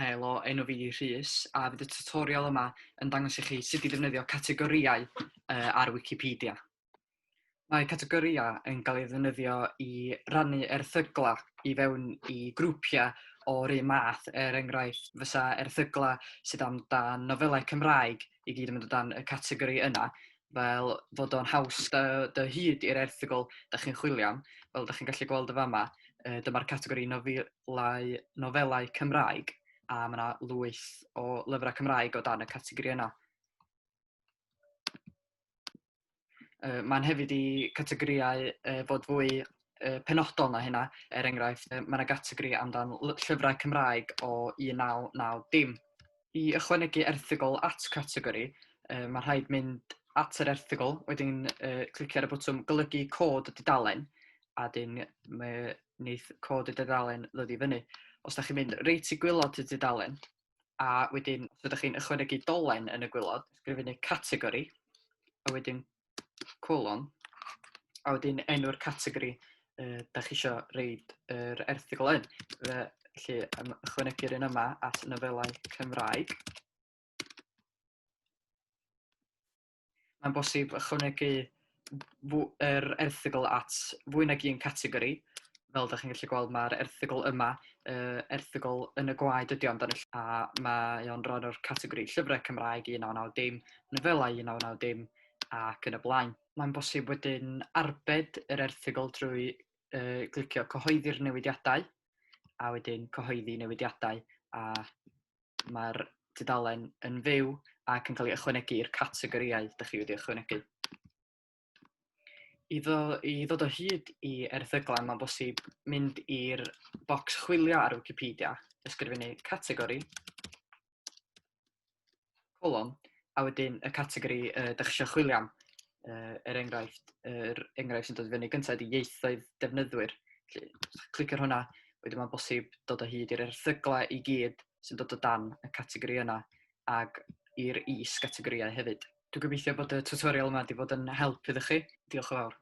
Helo, enw fi 'di Rhys, a fydd y tutorial yma yn dangos i chi sut i ddefnyddio categorïau ar Wicipedia. Mae categorïau yn cael ei ddefnyddio i rannu erthyglau i fewn i grwpiau o'r un math, er enghraifft, fysa erthyglau sydd amdan nofelau Cymraeg i gyd yn mynd o dan y categori yna, fel fod o'n haws dy hyd i'r erthygl da chi'n chwilio am. Fel da chi'n gallu gweld y fama, dyma'r categori nofelau, nofelau Cymraeg, a mae yna lwyth o lyfrau Cymraeg o dan y categori yna. Mae'n hefyd i categorïau fod fwy penodol na hynna. Er enghraifft, mae yna gategori amdan llyfrau Cymraeg o 1990. I ychwanegu erthygl at categori, mae'n rhaid mynd at yr erthygl, wedyn clicio ar y botwm golygu cod y dudalen, a wedyn mae wneith cod y dudalen ddod i fyny. Os da chi'n mynd reit i gwylod y dudalen, a wedyn os ydych chi'n ychwanegu dolen yn y gwylod, ysgrifennu categori, a wedyn colon, a wedyn enw'r categori da chi eisiau reid yr erthygl yn. Felly, ychwanegu'r un yma at nofelau Cymraeg. Mae'n bosib ychwanegu yr erthygl at fwy nag un categori. Fel da chi'n gallu gweld, mae'r erthygl yma, erthygl yn y gwaed ydi o amdano, a mae o'n rhan o'r categori llyfrau Cymraeg 1990, nofelau 1990 ac yn y blaen. Mae'n bosib wedyn arbed yr erthygl drwy clicio cyhoeddi'r newidiadau, a wedyn cyhoeddi newidiadau, a mae'r tudalen yn fyw ac yn cael ei ychwanegu i'r categorïau dych chi wedi ychwanegu. I, ddo, I ddod o hyd i erthyglau, mae'n bosib mynd i'r bocs chwilio ar Wikipedia, ysgrifennu categori, colon, a wedyn y categori dych chi eisiau chwilio am. Er enghraifft, yr enghraifft sy'n dod i fyny gyntaf ydy ieithoedd defnyddwyr. Felly, clicio ar hwnna, wedyn mae'n bosib dod o hyd i'r erthyglau i gyd sy'n dod o dan y categori yna ac i'r is-gategorïau hefyd. Dwi'n gobeithio bod y tutorial yma wedi bod yn help iddo chi. Diolch yn fawr.